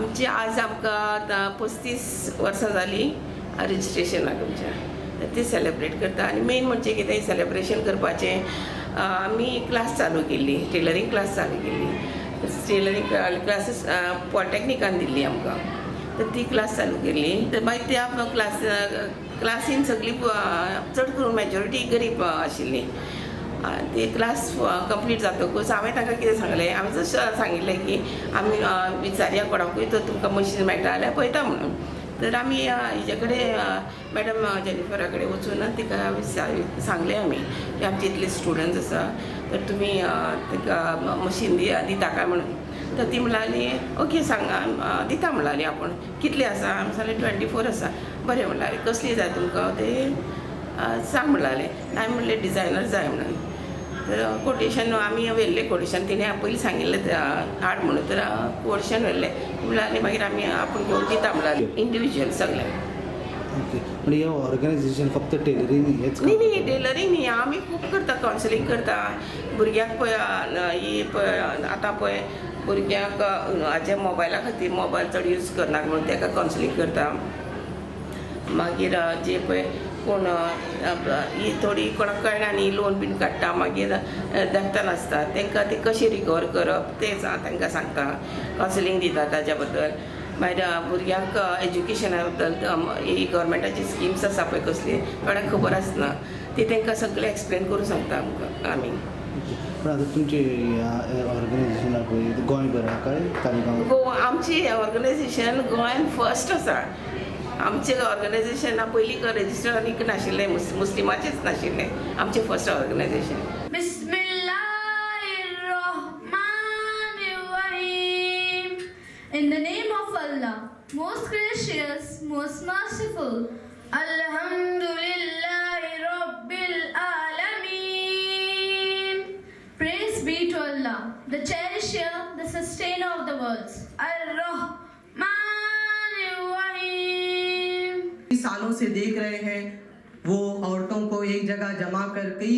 आमची आज आमकां 35 वर्सां जालीं रजिस्ट्रेशनाक आमच्या, ती सेलेब्रेट करता. आनी मेन म्हणजे कितें सेलेब्रेशन करपाचें, आमी क्लास चालू केल्ली, टेलरींग क्लास चालू केल्ली. टेलरींग क्लासीस पॉलिटेक्निकान दिल्ली आमकां, तर ती क्लास चालू केल्ली. तर मागीर त्या क्लासीन सगळी चड करून मेजॉरिटी गरीब आशिल्ली. ती क्लास कंप्लीट जातकूच हांवें तांकां कितें सांगलें, हांवें जशें सांगिल्लें की आमी विचारया कोणाकूय, तर तुमकां मशीन मेळटा जाल्यार पळयता म्हणून. तर आमी हिजे कडेन मॅडम जेनिफरा कडेन वचून तिका सांगलें आमी की आमचे इतले स्टुडंट्स आसा, तर तुमी ताका मशीन दिता काय म्हणून. तर ती म्हणली ओके सांगा, दिता म्हणली. आपूण कितले आसा, आमी सांगलें 24 आसा. बरें म्हणलें, कसली जाय तुमकां ते सांग म्हणलें. हांवें म्हणलें डिजायनर जाय म्हणून. तर कोटेशन आमी व्हेल्लें, कोटेशन तिणें पयलीं सांगिल्लें हाड म्हणून, तर कोटेशन व्हेल्लें. म्हणल्यार मागीर आमी आपूण घेवन दिता म्हणल्यार इंडिविज्युअल सगळें. ओके, म्हणजे हे ऑर्गनायझेशन फक्त टेलरिंग हेच? न्ही न्ही, टेलरिंग न्ही, आमी खूब करता, कावन्सिलींग करता भुरग्यांक. पळय ही पळय आतां पळय भुरग्यांक हाजे मोबायला खातीर मोबायल चड यूज करनाका म्हणून ताका कावन्सिलींग करता. मागीर जे पळय कोण ही थोडी कोणाक कळना न्ही, लोन बीन काडटा, मागीर धाडटा नासता, तांकां ते कशें रिकवर करप तें तांकां सांगता, कावन्सिलींग दिता ताज्या बद्दल. मागीर भुरग्यांक एज्युकेशना बद्दल ही गव्हर्मेंटाची स्किम्स आसा पळय कसली, थोड्यांक खबर आसना, ती तांकां सगळें एक्सप्लेन करून सांगता आमकां आमी. पण आतां तुमची ऑर्गनायझेशन पळय गोंयभर आहा काय तालिगांव? गोवा आमची ऑर्गनायझेशन गोंयान फर्स्ट आसा. आमचें ऑर्गनायझेशन पयलीं रजिस्टर आनीक नाशिल्लें, मुस्लिमाचेंच नाशिल्लें, आमचें first organisation. Bismillahirrahmanirrahim. In the name of Allah, most gracious, most merciful. Alhamdulillahi Rabbil Alameen. Praise be to Allah, the cherisher, the sustainer of the worlds. Ar-Rahmanir-Rahim. सालों से देख रहे हैं वो औरतों को एक जगह जमा कर कई